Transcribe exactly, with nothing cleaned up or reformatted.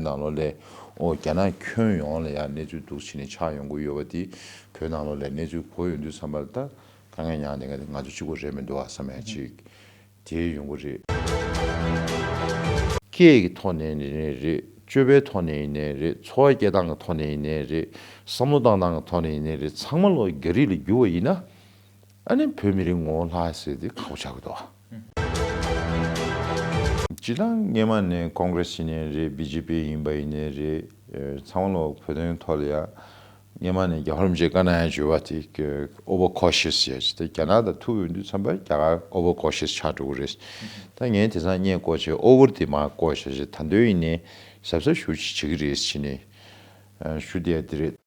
ནང་ལོགས་ལ་ཨོ་རྒྱ་ནག་ཁྱོན་ཡོངས་ལ་ཡང་གནས་ཚུལ་འདུག་བྱས་ནས་ཆགས་ཡོང་གི་ཡོད་པ་དེ་བོད་ནང་ལོགས་ལ་གནས་ཚུལ་གོ་ཡོང་དུས་ཙམ་པ་ལ་ད་དཀའ་ངལ་མྱངས་བསྡད་མཁན་དེ་ང་ཚོ་གཅིག་པོ་རེད་མི་འདུག་ཨ་བསམ་ཡ་ཅིག་དེ་ཡོང་གི་རེད། སྐད་ཀྱི་ཐོག་ནས་ཡིན་ནའི་རེད། སྤྱོད་པའི་ཐོག་ནས་ཡིན་ནའི་རེད། འཚོ་བ་སྐྱེལ་སྟངས་ཀྱི་ཐོག་ནས་ཡིན་ནའི་རེད། བསམ་བློ་བཏང་སྟངས་ཀྱི་ཐོག་ནས་ཡིན་ནའི་རེད། ཚང་མ་ལོག་རྒྱ་རིགས་ལ་བསྒྱུར་བ་ཡིན་ན། ཨ་ནི་བོད་མི་རིགས་ངོ་བོ་ལྷག་ཟེར་དེ་ཁག་པོ་ཆགས་ཀྱི་འདུག་སྤྱིར་བཏང་སྔས་མ་ནས་ཀོང་ཀྲེས་ཡིན་ནའི་རེད། བི་ཇེ་པི་ཡིན་པ་ཡིན་ནའི་རེད། ཚང་མ་ལོག་བོད་དོན་ཐོག་ལ་ཡ་སྔས་མ་ནས་རྒྱ་ཧོར་མི་རྗེས་བཀའ་གནང་ཡ་བརྗོད་པ་དེ་ཨོ་བར་ཀོ་ཤི་ཡས་ཟེར་ཡ་ཅིག་དེ་རྒྱ་ནག་དང་ཐུག་ཡོང་དུས་ཙམ་པ་རྒྱ་གར་ཨོ་བར་ཀོ་ཤི་ཡས་ཆགས་འགྲོ་གི་རེད། ད་ངས་དེང་སང་བརྙན་བཀོད་བྱས་ཨོ་བར་དེ་མར་བཀོད་བྱས་བྱས་ད་དུང་ཡིན་ནའི་གཟབ་གཟབ་ཞེ་པོ་ཅིག་བྱེད་ཀྱི་རེད་ཟེར་ནས་ཞུ་བསྡད་ཡ་དེ་རེད།